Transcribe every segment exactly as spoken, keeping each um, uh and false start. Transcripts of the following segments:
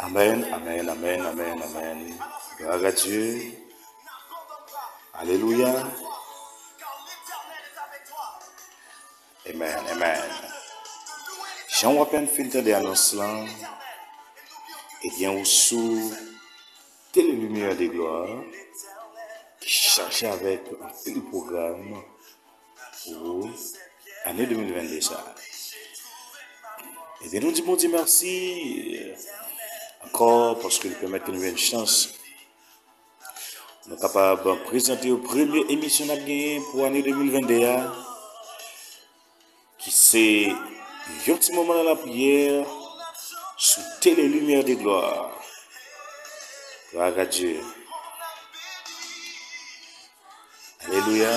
Amèn, amèn, amèn, amèn, amèn. Glwa a Dye. Alelouya. Amèn, amèn. Jan w apèn fin tande anons lan, ebyen, ou sou Tele Limyè de Glwa, ki chaje avèk anpil pwogram pou ane de mil venn de sa a. Ebyen, nou di Bondye mèsi, ankò, paske li pèmèt ke nou jwenn chans nou kapab prezante yo premye emisyon n ap genyen pou ane de mil venn de a, ki se yon ti moman nan lapriyè sou Tele Limyè de Glwa. Glwa a Dye. Alelouya.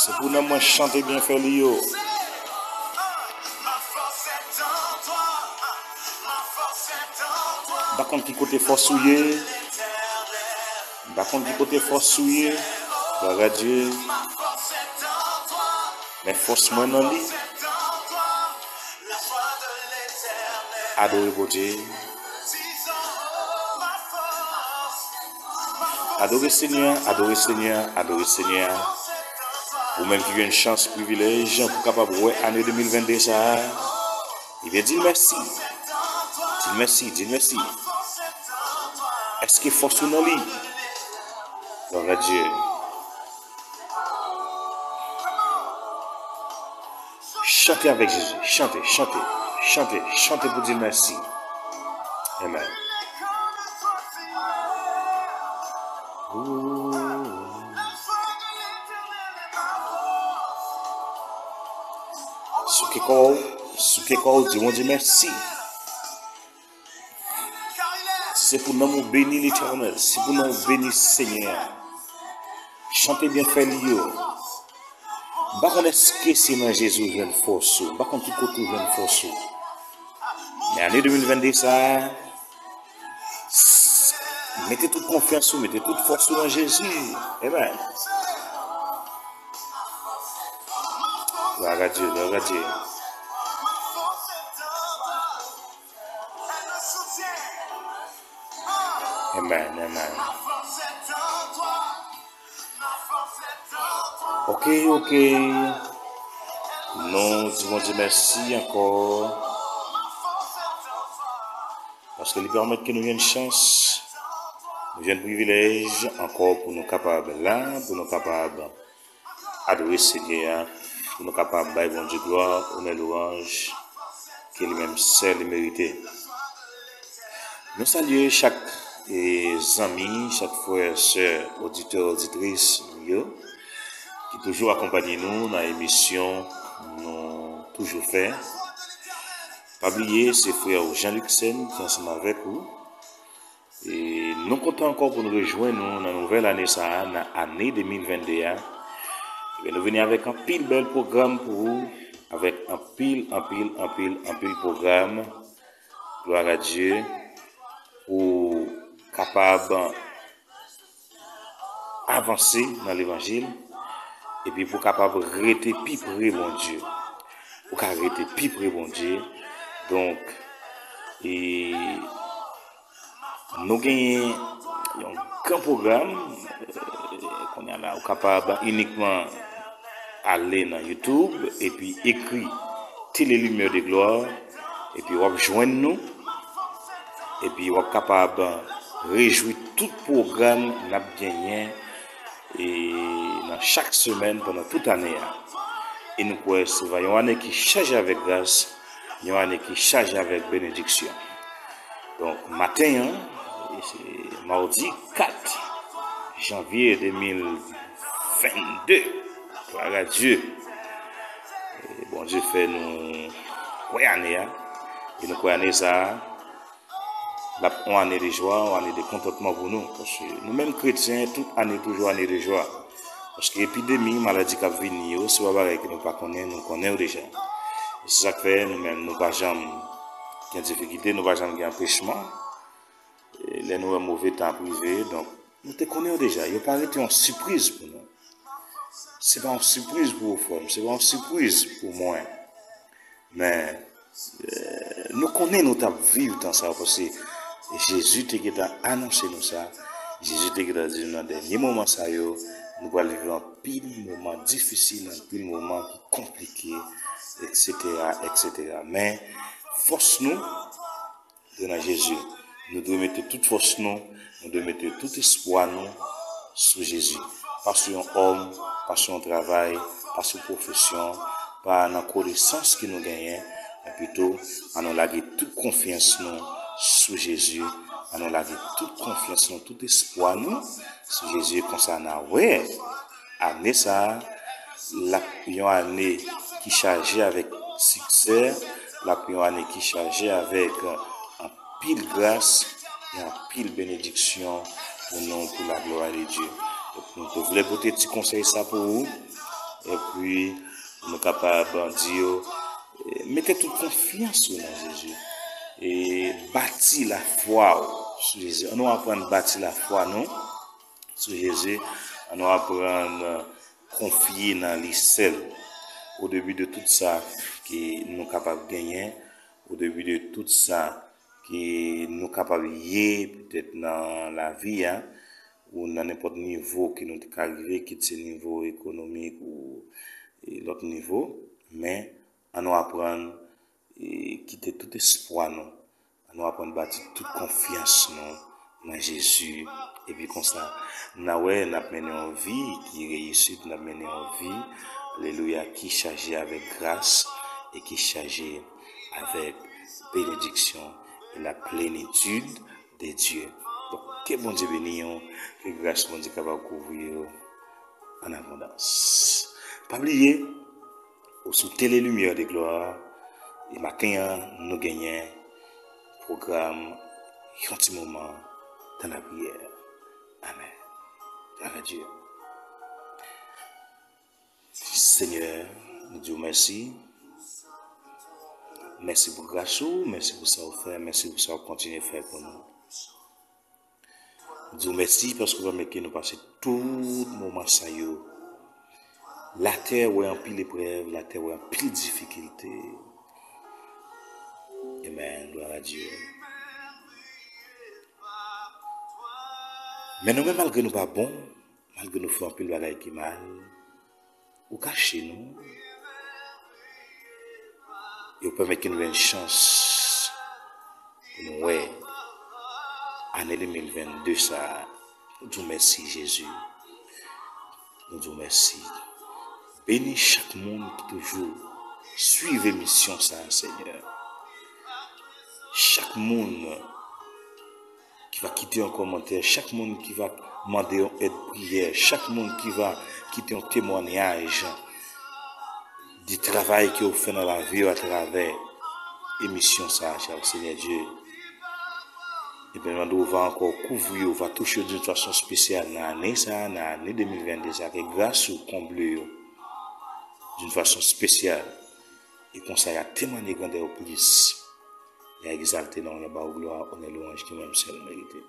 Se pou nanm mwen chante byenfè li yo. M pa konn ki kote fòs ou ye. M pa konn ki kote fòs ou ye. Glwa a Dye. Men fòs mwen nan li. Adore Bondye. Adore Senyè, adore Senyè, adore Senyè. Ou menm ki jwenn chans, privilèj pou kapab wè ane de mil venn de sa a, ebyen, di l mèsi. Di l mèsi, di l mèsi. Èske fòs ou nan li? Glwa a Dye. Chante avèk Jezi. Chante, chante, chante, chante pou di l mèsi. Amen. Souke kò w, souke kò w, di Bondye mèsi. Si se pou nanm ou beni Letènèl, si pou nanm ou beni Senyè a, chante byenfè li yo. M pa konn èske se nan Jezi ou jwenn fòs ou, m pa konn ki kote ou jwenn fòs ou. Men ane de mil venn de sa a, s- mete tout konfyans ou, mete tout fòs ou nan Jezi. Amen. Glwa a Dye, glwa a Dye. Amen, amen. Ok, ok. Nou di Bondye mèsi ankò. Paske li pèmèt ke nou jwenn chans, nou jwenn privilèj ankò pou nou kapab la, pou nou kapab adore Senyè a, pou nou kapab bay Bondye glwa, onè, lwanj, ke li menm sèl li merite. Nou salye chak, e, zanmi, chak frè, sè, oditè, oditris nou yo, ki toujou akonpanye nou nan emisyon nou toujou fè. Pa bliye, se frè ou Jean Luxen ki ansanm avèk ou. E nou kontan ankò pou nou rejwenn nou nan nouvèl ane sa a, nan ane de mil venn de a. Ebyen, nou vini avèk anpil bèl pwogram pou ou, avèk anpil, anpil, anpil, anpil pwogram. Glwa a Dye, pou kapab avanse nan levanjil, epi pou kapab rete pi pre Bondye. Pou ka rete pi pre Bondye. Donk, e, nou genyen yon gran pwogram. E, kounye a la, ou kapab inikman ale nan YouTube epi ekri Tele Limyè de Glwa, epi w ap jwenn nou, epi w ap kapab rejwi tout pwogram n ap genyen, e, nan chak semèn pandan tout ane a. E nou kwè se va yon ane ki chaje avèk gras, yon ane ki chaje avèk benediksyon. Donk, maten an, e se mawdi kat janvye de mil venn de. Glwa a Dye. E Bondye fè nou kwè ane a. E nou kwè ane sa a, l ap yon ane de jwa, yon ane de kontantman pou nou. Paske nou menm kretyen, tout ane toujou ane de jwa. Paske epidemi, maladi k ap vini yo, se pa bagay ke nou pa konnen, nou konnen yo deja. E se sa k fè nou menm, nou pa janm gen difikilte, nou pa janm gen anpechman. E lè nou wè move tan ap rive, donk, nou te konnen yo deja. Yo pa rete yon sipriz pou nou. Se pa yon sipriz pou ou, frè m, se pa yon sipriz pou mwen. Men, eh, nou konnen nou t ap viv tan sa yo, paske Jezi te gentan anonse nou sa. Jezi te gentan di nou nan dènye moman sa yo, nou pral viv anpil moman difisil, anpil moman ki konplike, etsetera, etsetera. Men, fòs nou, dwe nan Jezi. Nou dwe mete tout fòs nou, nou dwe mete tout espwa nou sou Jezi. Pa sou yon òm, pa sou yon travay, pa sou pwofesyon, pa nan konesans ke nou genyen, men pito, ann nou lage tout konfyans nou sou Jezi, ann nou lage tout konfyans nou, tout espwa nou sou Jezi, konsa n a wè ane sa a, l ap yon ane ki chaje avèk siksè, l ap yon ane ki chaje avèk anpil gras e anpil benediksyon pou nou, pou la gloire de Dieu. Donk, nou te vle pote ti konsèy sa pou ou, epi nou kapab di yo, eh, mete tout konfyans ou nan Jezi, e bati lafwa ou sou Jezi. Ann nou aprann bati lafwa nou sou Jezi, ann nou aprann konfye nan li sèl. O debi de tout sa ke nou kapab genyen, o debi de tout sa ke nou kapab ye, petèt nan lavi a, ou nan nenpòt nivo ke nou te ka rive, kit se nivo ekonomik ou, e, lòt nivo, men ann nou aprann e kite tout espwa nou. Ann nou aprann bati tout konfyans nou nan Jezi. Epi konsa, n a wè n ap mennen yon vi ki reyisit, n ap mennen yon vi, alelouya, ki chaje avèk gras e ki chaje avèk benediksyon e la plenitid de Dye. Donk, ke Bondye beni yo, ke gras Bondye kapab kouvri yo an abondans. Pa bliye, ou sou Tele Limyè de Glwa, e maten an, nou genyen pwogram Yon ti moman dans la prière. Amen. Gloire à Dieu. Senyè, nou di w mèsi. Mèsi pou gras ou, mèsi pou sa w fè, mèsi pou sa w kontinye fè pou nou. Di w mèsi paske w pèmèt ke nou pase tout moman sa yo. Latè wè anpil eprèv, latè wè anpil difikilte. Amen, gloire à Dieu. Men nou menm, malgre nou pa bon, malgre nou fè anpil bagay ki mal, ou kache nou. E ou pèmèt ke nou jwenn chans pou nou wè ane de mil venn de sa a. Nou di w mèsi, Jezi. Nou di w mèsi. Beni chak moun ki toujou swiv emisyon sa a, Senyè. Chak moun ki va kite yon kòmantè, chak moun ki va mande yon èd priyè, chak moun ki va kite yon temwanyaj de travay ke w fè nan lavi yo atravè emisyon sa a, chè Senyè Dye. Ebyen, mande w va ankò kouvri yo, va touche yo d'une façon spéciale nan ane sa a, nan ane de mil venn de sa a, ke gras ou konble yo d'une façon spéciale. E konsa, y a temwanye grandè ou plis. Y a egzalte non w, y a ba ou glwa, onè, lwanj ki menm sèl merite.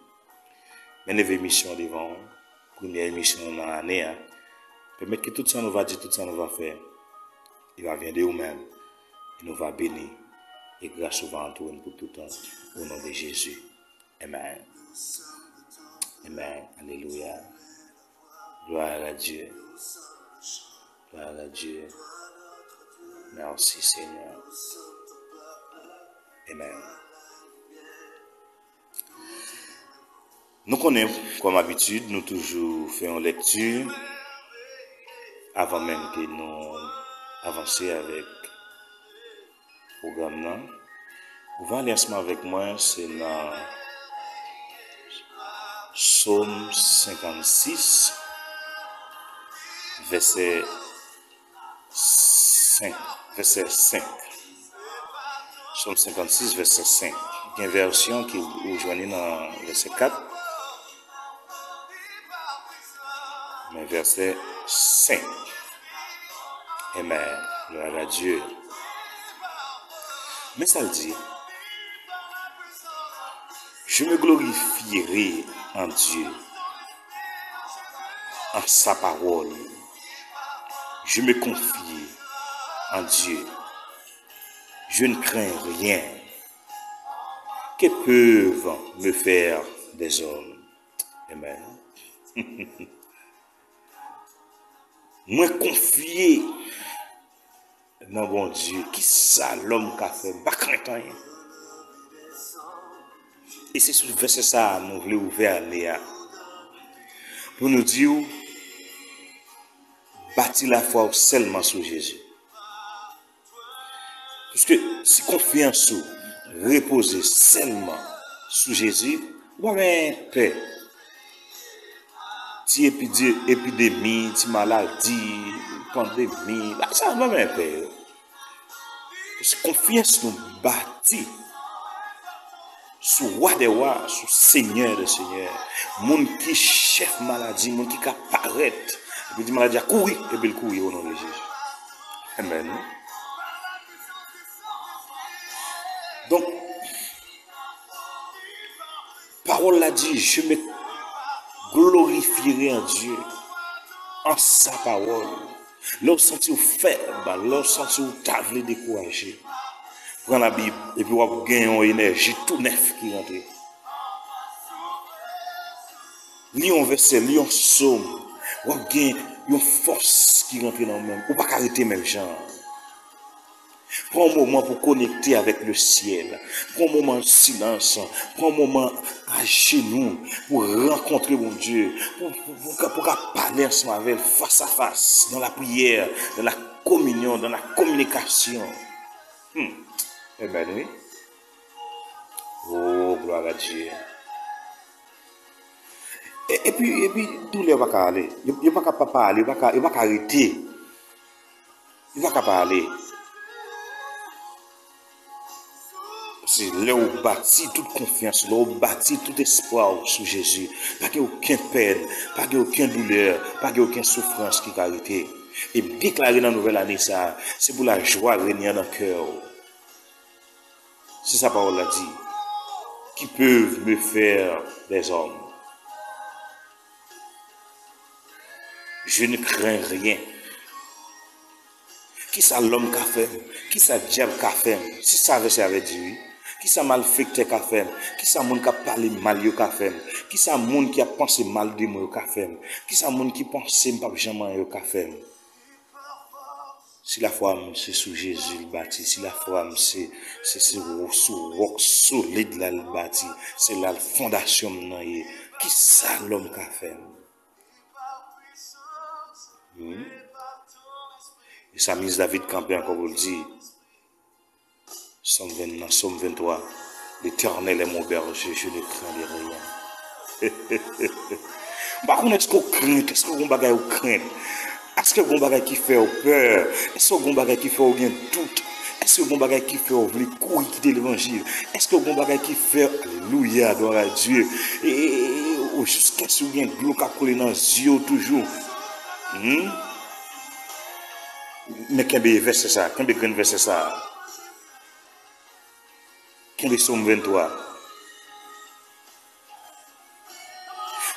Men leve emisyon an devan w, premyè emisyon nan ane a. Pèmèt ke tout sa nou va di, tout sa nou va fè, li va vyen de ou menm. E nou va beni. E gras ou va antoure n pou toutan. O non de Jezi. Amen. Amen. Alelouya. Gloire à Dieu. Gloire à Dieu. Merci, Seigneur. Amen. Nou konnen, kòm abitid, nou toujou fè yon lèkti avan menm ke nou avanse avèk pwogram nan. Ou va li ansanm avèk mwen, se nan Sòm senkannsis, vèsè senk, vèsè senk. Sòm senkannsis, vèsè senk. Gen vèsyon ki ou jwenn li nan vèsè kat. Men vèsè senk. Amen. Gloire à Dieu. Men sa l di, Je me glorifierai en Dieu, en sa parole. Je me confie en Dieu. Je ne crains rien. Que peuvent me faire des hommes? Amen. Mwen konfye nan Bondye. Kisa lòm ka fè m? M pa krent anyen. E se sou vèsè sa a nou vle ouvè ane a. Pou nou di w, bati lafwa w sèlman sou Jezi. Paske si konfyans ou repoze sèlman sou Jezi, ou pa gen pè. Ti epide-, epidemi, ti maladi, pandemi, bagay sa yo, ou pa gen pè yo. Paske konfyans nou bati sou Wa dè wa, sou Senyè dè senyè. Moun ki chèf maladi, moun ki ka parèt, epi di maladi a kouri, epi l kouri o non de Jezi. Amen. Donk, pawòl la di, je me glorifierai en Dieu, en sa parole. Lè w santi w fèb, lè w santi w ta vle dekouraje, pran Labib, epi w ap gen yon enèji tou nèf ki rantre. Li yon vèsè, li yon sòm, w ap gen yon fòs ki rantre nan ou menm. Ou pa ka rete menm jan an. Pran yon moman pou konekte avèk le syèl. Pran yon moman silans. Pran yon moman ajenou pou rankontre Bondye. Pou, pou, pou, ka- pou ka pale ansanm avè l fas a fas, dans la prière, dans la communion, dans la communication. Hmm. Amen, wi. Oh, gloire à Dieu. E- Epi, epi, doulè yo pa ka ale. Yo, yo pa ka pa, pa ale, yo pa ka, yo pa ka rete. Li pa ka pa ale. Se lè w bati tout konfyans, lè w bati tout espwa w sou Jezi. Pa gen okenn pèn, pa gen okenn doulè, pa gen okenn soufrans ki ka rete. E m deklare nan nouvèl ane sa a, se pou lajwa renye nan kè w. Se sa pawòl la di. Qui peuvent me faire des hommes? Je ne crains rien. Kisa lòm ka fè m? Kisa dyab ka fè m? Se sa vèsè a vle di, wi. Kisa malfektè ka fè m? Kisa moun k ap pale mal yo ka fè m? Kisa moun ki ap panse mal de mwen yo ka fè m? Kisa moun ki panse m p ap janm anyen yo ka fè m? Si lafwa m se sou Jezi l bati, si lafwa m se, se, se wo- sou wòk solid la l bati, se la fondasyon m nan ye, kisa lòm ka fè m? Hmm? E sa minis David kanpe ankò pou l di, Sòm ven, nan Sòm venntwa, L'Éternel est mon berger, je ne craindrai rien. M pa konn èske w krent, èske w gon bagay ou krent? Èske w gon bagay ki fè w pè? Èske w gon bagay ki fè w gen dout? Èske w gon bagay ki fè w vle kouri kite levanjil? Èske w gon bagay ki fè, alelouya, glwa a Dye, e, e, e, ou jiskaske w gen dlo k ap koule nan zye w toujou? Hmm? Men kenbe vèsè sa, kenbe grenn vèsè sa. Kenbe Sòm venntwa.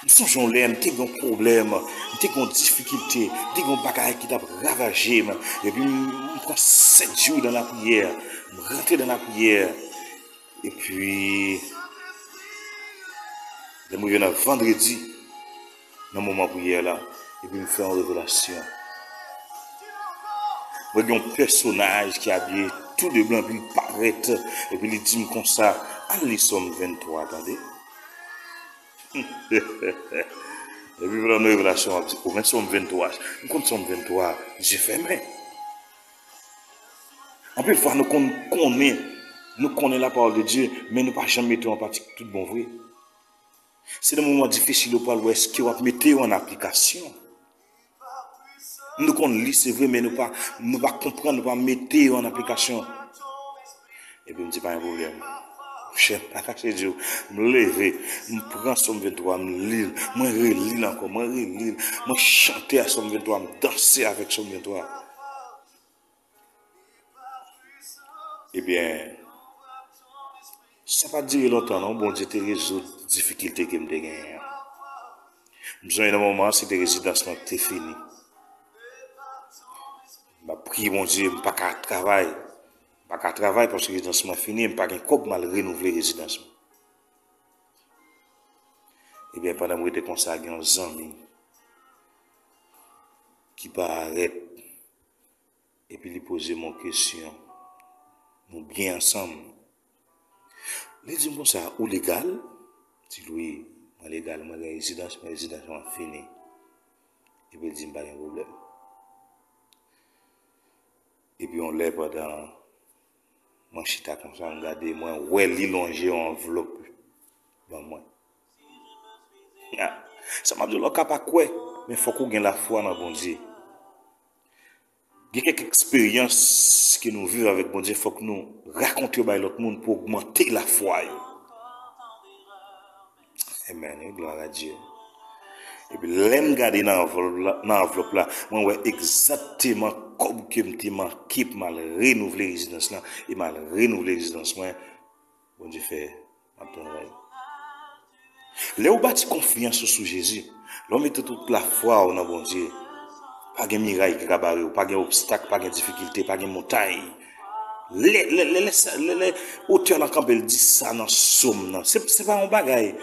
M sonje yon lè, m te gen yon pwoblèm, m te gen yon difikilte, m te gen yon bagay ki t ap ravaje m. Epi m, m pran sèt jou dan lapriyè, m rantre dan lapriyè. Epi, lè m rive nan vandredi, nan moman priyè la, epi m fè yon revelasyon. Mwen gen yon pèsonaj ki abiye tou de blan, epi li parèt, epi li di m konsa, al li Sòm venntwa, tande. Epi vin nan revelasyon, ap di, o, men Sòm venntwa, m konn Sòm venntwa, zye fèmen. Anpil fwa, nou konn konnen, nou konnen lapawòl de Dye, men nou pa janm mete yo an pratik tout bon vre. Se nan moman difisil yo pral wè èske w ap mete yo an aplikasyon. Nou konn li, se vre, men nou pa, nou pa konprann, nou pa mete yo an aplikasyon. Epi m di, pa gen pwoblèm. Monchè, m pa kache di w, m leve, m pran Sòm venntwa, m li l, mwen reli l ankò, mwen reli l, mwen chante a Sòm venntwa, m danse avèk Sòm venntwa. Ebyen, sa pa t dire lontan non, Bondye te rezoud difikilte ke m te genyen an. M sonje nan moman an, se te rezidans mwen ki te fini. M ap priye Bondye, m pa ka travay. M pa ka travay paske rezidans mwen fini, m pa gen kòb, m al renouvle rezidans mwen. Ebyen, pandan m rete konsa, gen yon zanmi ki parèt, epi li poze m yon kesyon. Nou byen ansanm. Li di m konsa, "Ou legal?" M di l, "Wi, mwen legal, mwen gen rezidans, men rezidans mwen fini." Epi l di m, "Pa gen pwoblèm." Epi yon lè, pandan mwen chita konsa, m gade, mwen wè li lonje yon anvlòp ban mwen. Sa m ap di w la, w ka pa kwè, men fòk ou gen lafwa nan Bondye. Gen kèk eksperyans ke nou viv avèk Bondye, fòk nou rakonte yo bay lòt moun pou ogmante lafwa yo. Amen, wi, glwa a Dye. Epi lè m gade nan anvlòp la, nan anvlòp la, mwen wè egzakteman kòb ke m te manke pou m al renouvle rezidans lan, e m al renouvle rezidans mwen. Bondye fè m ap travay. Lè w bati konfyans ou sou Jezi, lè w mete tout lafwa w nan Bondye, pa gen miray ki ka bare w, pa gen obstak, pa gen difikilte, pa gen montay. Lè, lè, lè, lè, sa- lè, lè otè lan kanpe, l di sa nan sòm nan. Se, se pa yon bagay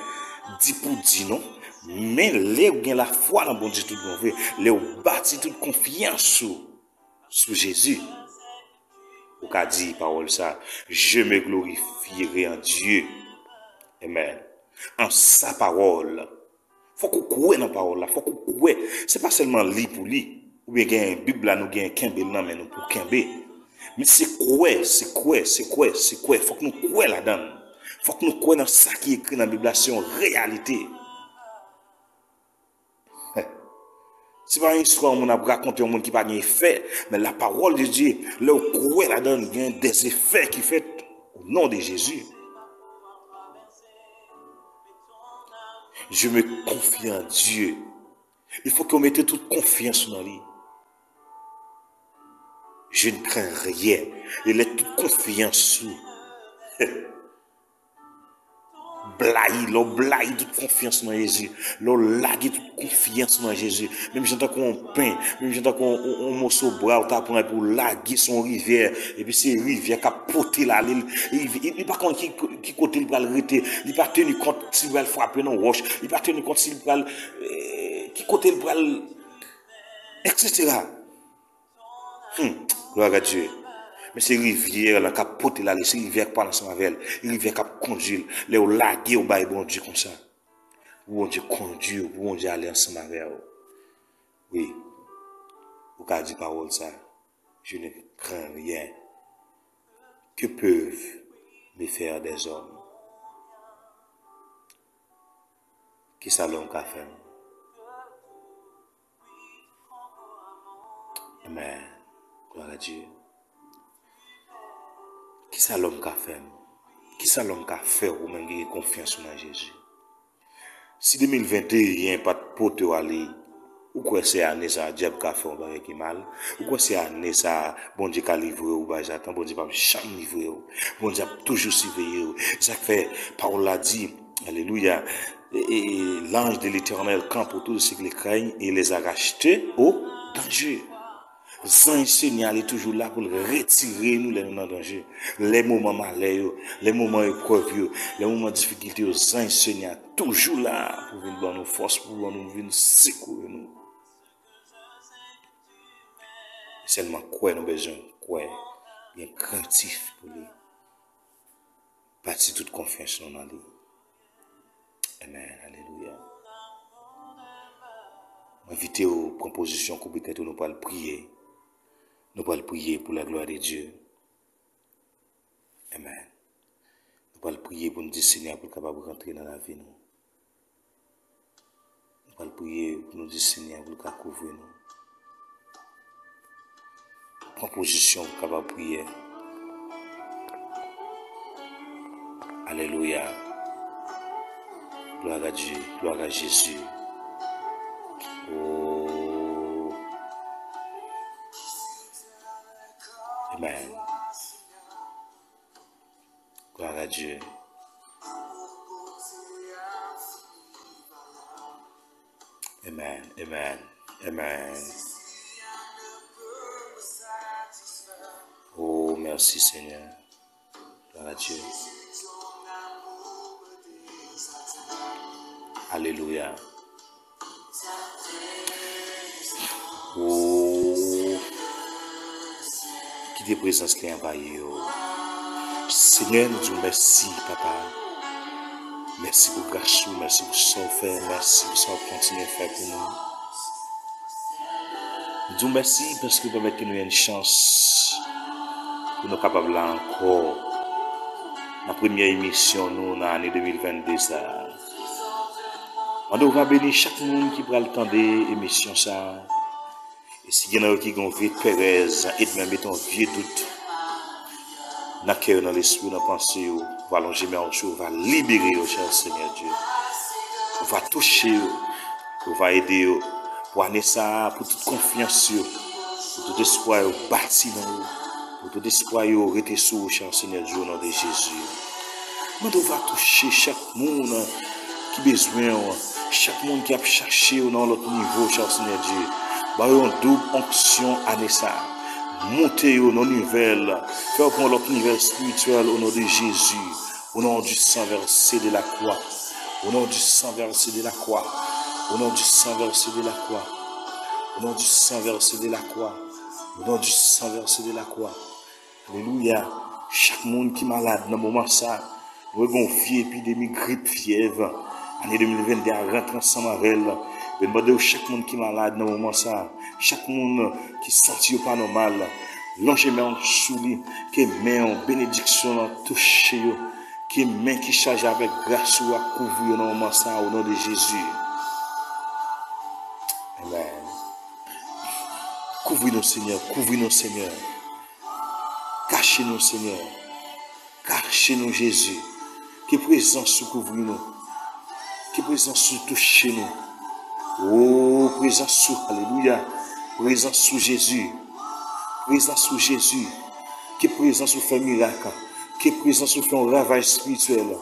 di pou di, non. Men lè w gen lafwa nan Bondye tout bon vre, lè w bati tout konfyans ou sou Jezi, ou ka di pawòl sa, "Je me glorifierai en Dieu." Amen. En sa parole. Fòk ou kwè nan pawòl la, fòk ou kwè. Se pa sèlman li pou li. Oubyen gen Bib la, nou gen kenbe l nan men nou pou kenbe. Men se kwè, se kwè, se kwè, se kwè. Fòk nou kwè ladan l. Fòk nou kwè nan sa ki ekri nan Bib la, se yon reyalite. Se pa yon istwa yon moun ap rakonte, yon moun ki pa gen efè, men la parole de Dieu, lè w kwè ladan l, gen des effets ki fèt au nom de Jésus. Je me confie en Dieu. Il faut que w mete tout konfyans ou nan li. Je ne crains rien. E lè tout konfyans ou blayi, lè w blayi tout konfyans nan Jezi, lè w lage tout konfyans nan Jezi, menm jan tankou yon pen, menm jan tankou yon, yon, yon moso bra ou ta pran epi w lage sou yon rivyè, epi se rivyè k ap pote l ale, li, li, li pa konn ki, ki kote l pral rete, li pa teni kont si l pral frape nan wòch, li pa teni kont si l pral, eh, ki kote l pral, et cetera. Hmm, gloire à Dieu. Men se rivyè la k ap pote l ale, se rivyè k pral ansanm avè l, rivyè k ap kondui l. Lè w lage w bay Bondye konsa, pou Bondye kondui w, pou Bondye ale ansanm avè w. Wi, ou ka di pawòl sa, "Je ne crains rien. Que peuvent me faire des hommes?" Kisa lòm ka fè m? Amen. Gloire à Dieu. Kisa lòm ka fè m? Kisa lòm ka fè w, ou menm ki gen konfyans ou nan Jezi? Si de mil venteyen pa t pote w ale, ou kwè se ane sa a dyab ka fè w yon bagay ki mal? Ou kwè se ane sa a Bondye ka livre w bay Satan? Bondye p ap janm livre w. Bondye ap toujou siveye w. Se sa k fè pawòl la di, alelouya, et, et, et l'ange de l'Éternel campe autour de ceux qui le craignent et les arrache au danger. Zanj Senyè a li toujou la pou l retire nou lè nou nan danje. Lè moman malè yo, lè moman eprèv yo, lè moman difikilte yo, zanj Senyè a toujou la pou vin ban nou fòs, pou ban nou, vin sekoure nou. Sèlman kwè nou bezwen kwè, gen krentif pou li. Bati tout konfyans nou nan li. Amen. Alelouya. Mwen envite w pran pozisyon, koube tèt ou, nou pral priye. Nou pral priye pour la gloire de Dieu. Amen. Nou pral priye pou n di Senyè pou l kapab rantre nan lavi nou. Nou pral priye pou nou di Senyè pou l ka kouvri nou. Pran pozisyon pou w kapab priye. Alelouya. Gloire à Dieu. Gloire à Jésus. Oh. Amen. Gloire à Dieu. Amen, amen, amen. Mèsi, Senyè. Glwa a Dye. Alelouya. O, kite prezans li anvayi yo. Senyè, nou di w mèsi, papa. Mèsi pou gras ou, mèsi pou sa w fè, mèsi pou sa w ap kontinye fè pou nou. Nou di w mèsi paske w pèmèt ke nou gen chans pou nou kapab la ankò nan premyè emisyon nou nan ane de mil venn de sa a. Mande w va beni chak moun ki pral tande emisyon sa a. E si gen nan yo ki gen yon vye pèrèz, et menm met yon vye dout nan kè yo, nan lespri yo, nan panse yo, va lonje men w sou yo, va libere yo, chè Senyè Dye. Va touche yo, va ede yo. Pou ane sa a, pou tout konfyans yo, pou tout espwa yo bati nan ou, pou tout espwa yo rete sou ou, chè Senyè Dye, o non de Jezi. Mande w va touche chak moun ki bezwen w, chak moun ki ap chache w nan yon lòt nivo, chè Senyè Dye. Ba yo yon doub onksyon ane sa a. Monte yo nan nivèl, fè yo pran lòt nivèl espirityèl, o non de Jezi. Au nom du sang versé de la croix. Au nom du sang versé de la croix. Au nom du sang versé de la croix. Au nom du sang versé de la croix. Au nom du sang versé de la croix. Alelouya. Chak moun ki malad nan moman sa, nou wè gen yon vye epidemi grip, fyèv. Ane de mil venn de a rantre ansanm avè l. Mwen mande w, chak moun ki malad nan moman sa, chak moun ki santi yo pa nòmal, lonje men w sou li, ke men w benediksyon an touche yo, ke men ki chaje avèk gras ou a kouvri yo nan moman sa, o non de Jezi. Amèn. Kouvri nou, Senyè, kouvri nou, Senyè. Kache nou, Senyè. Kache nou, Jezi. Ke prezans ou kouvri nou. Ke prezans ou touche nou. O, prezans ou, alelouya. Prezans ou, Jezi. Prezans ou, Jezi. Ke prezans ou fè mirak. Ke prezans ou fè yon ravaj espirityèl.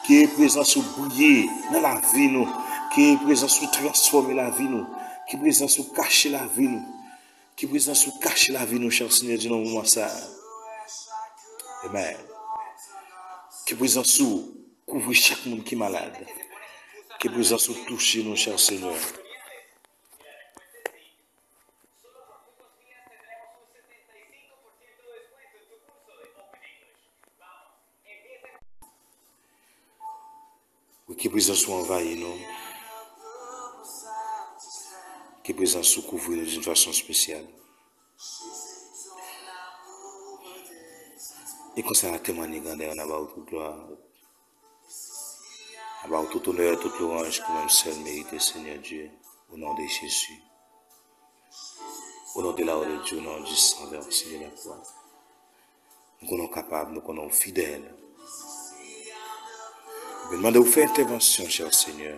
Ke prezans ou briye nan lavi nou. Ke prezans ou transfòme lavi nou. Ke prezans ou kache lavi nou. Ke prezans ou kache lavi nou, chè Senyè Dye, nan moman sa a. Amèn. Ke prezans ou kouvri chak moun ki malad. Ke prezans ou touche nou, chè Senyè. Wi, ke prezans ou anvayi nou. Ke prezans ou kouvri nou d'une façon spéciale. E konsa, n a temwanye grandè w, n a ba w tout glwa, n a ba w tout onè, tout lwanj ke ou menm sèl merite, Senyè Dye, o non de Jezi. O non de la, o non de Dye, o non di san vèsè de la kwa. Nou konnen w kapab, nou konnen w fidèl. Mwen mande w fè entèvansyon, chè Senyè.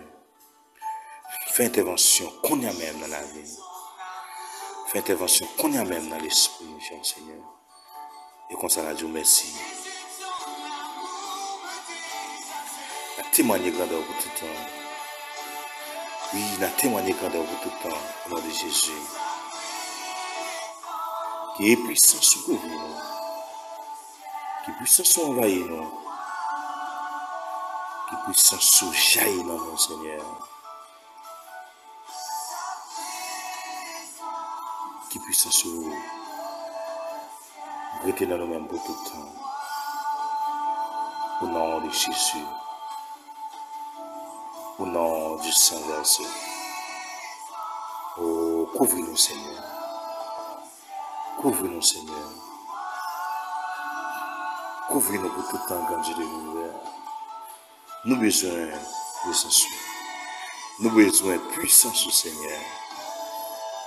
Fè entèvansyon kounye a menm nan lavi m. Fè entèvansyon kounye a menm nan lespri m, chè Senyè. E konsa, n a di w mèsi. N a temwanye grandè w pou tout tan. Wi, n a temwanye grandè w pou tout tan, o non de Jezi. Ke pwisans ou kouvri nou. Ke pwisans ou anvayi nou. Ke pwisans ou jayi nan nou, Senyè. Ke pwisans ou rete nan nou menm pou tout tan. O non de Jezi. O non di san vèsè. O, kouvri nou, Senyè. Kouvri nou, Senyè. Kouvri nou pou tout tan, Gran Dye de linivè. Nou bezwen prezans ou. Nou bezwen pwisans ou, Senyè,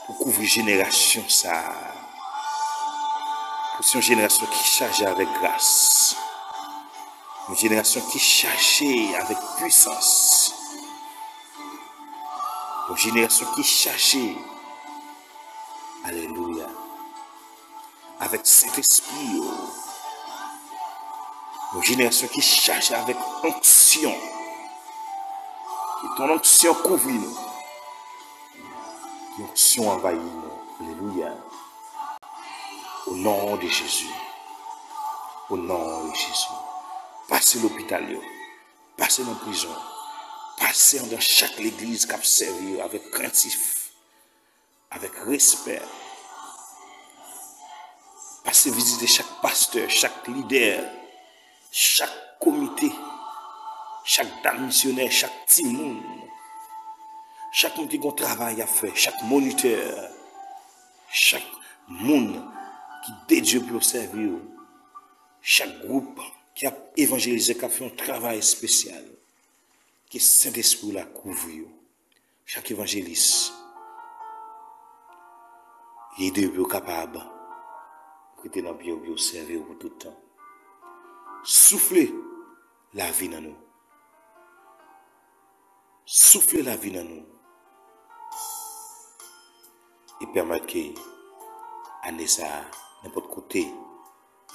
pou kouvri jenerasyon sa a. Pou se yon jenerasyon ki chaje avèk gras. Yon jenerasyon ki chaje avèk pwisans. Yon jenerasyon ki chaje, alelouya, avèk Sentespri ou. Yon jenerasyon ki chaje avèk onksyon. Ke ton onksyon kouvri nou. Ke onksyon anvayi nou. Alelouya. O non de Jezi. O non de Jezi. Pase lopital yo. Pase nan prizon. Pase anndan chak legliz k ap sèvi yo avèk krentif, avèk respè. Pase vizite chak pastè, chak lidè, chak komite, chak dam misyonè, chak timoun, chak moun ki gon travay y ap fè, chak monitè, chak moun ki dedye pou yo sèvi w, chak gwoup ki ap evanjelize, k ap fè yon travay espesyal. Ke Sentespri w la kouvri yo. Chak evanjelis, ede yo pou yo kapab rete nan pye yo, pou yo sèvi yo pou tout tan. Soufle lavi nan nou. Soufle lavi nan nou. E pèmèt ke ane sa a, nenpòt kote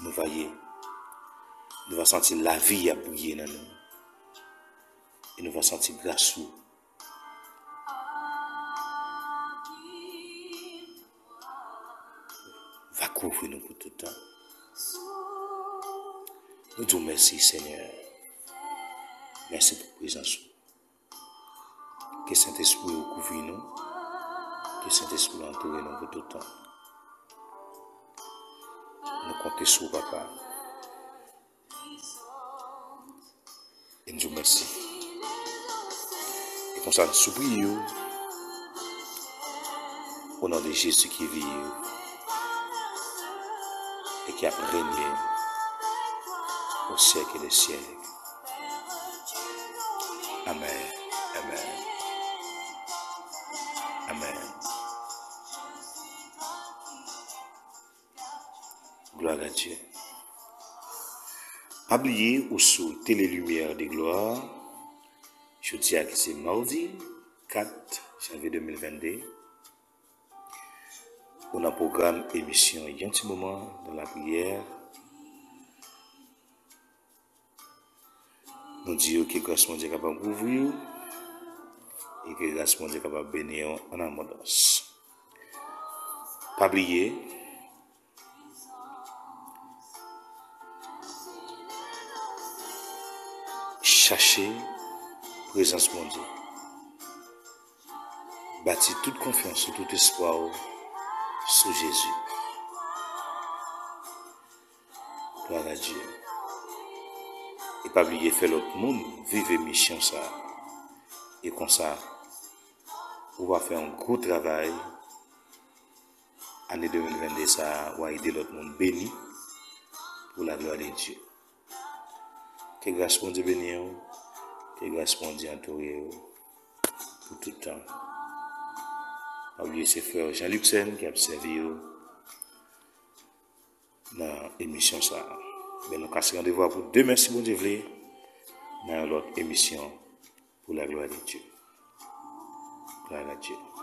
nou va ye, nou va santi lavi ap briye nan nou. E nou va santi gras ou va kouvri nou pou tout tan. Nou di w mèsi, Senyè. Mèsi pou prezans ou. Ke Sentespri ou kouvri nou. Ke Sentespri ou antoure nou pou tout tan. Nou konte sou ou, Papa. E n di w mèsi. E konsa n sou priye w, o non de Jezi ki viv e ki ap renye o syèk de syèk. Amèn. Amèn. Amèn. Gloire à Dieu. Pa bliye ou sou Télé Lumière de Gloire, jodi a ki se madi kat janvye de mil vennde, ou nan pwogram emisyon Yon ti moman dans la prière. Nou di yo ke gras Bondye kapab kouvri w e ke gras Bondye kapab beni w an abondans. Pa bliye, chache prezans Bondye. Bati tout konfyans ou, tout espwa w sou Jezi. Gloire à Dieu. E pa bliye fè lòt moun viv emisyon sa a. E konsa, ou va fè yon gwo travay. Ane de mil vennde sa a, w a ede lòt moun beni pou la gloire de Dieu. Ke gras Bondye beni w. Ke gras Bondye antoure w pou tout tan. Pa bliye se frè Jean Luxen ki ap sèvi w nan emisyon sa a. Men nou kase randevou a pou demen, si Bondye vle, nan yon lòt emisyon pou la gloire de Dieu. Gloire à Dieu.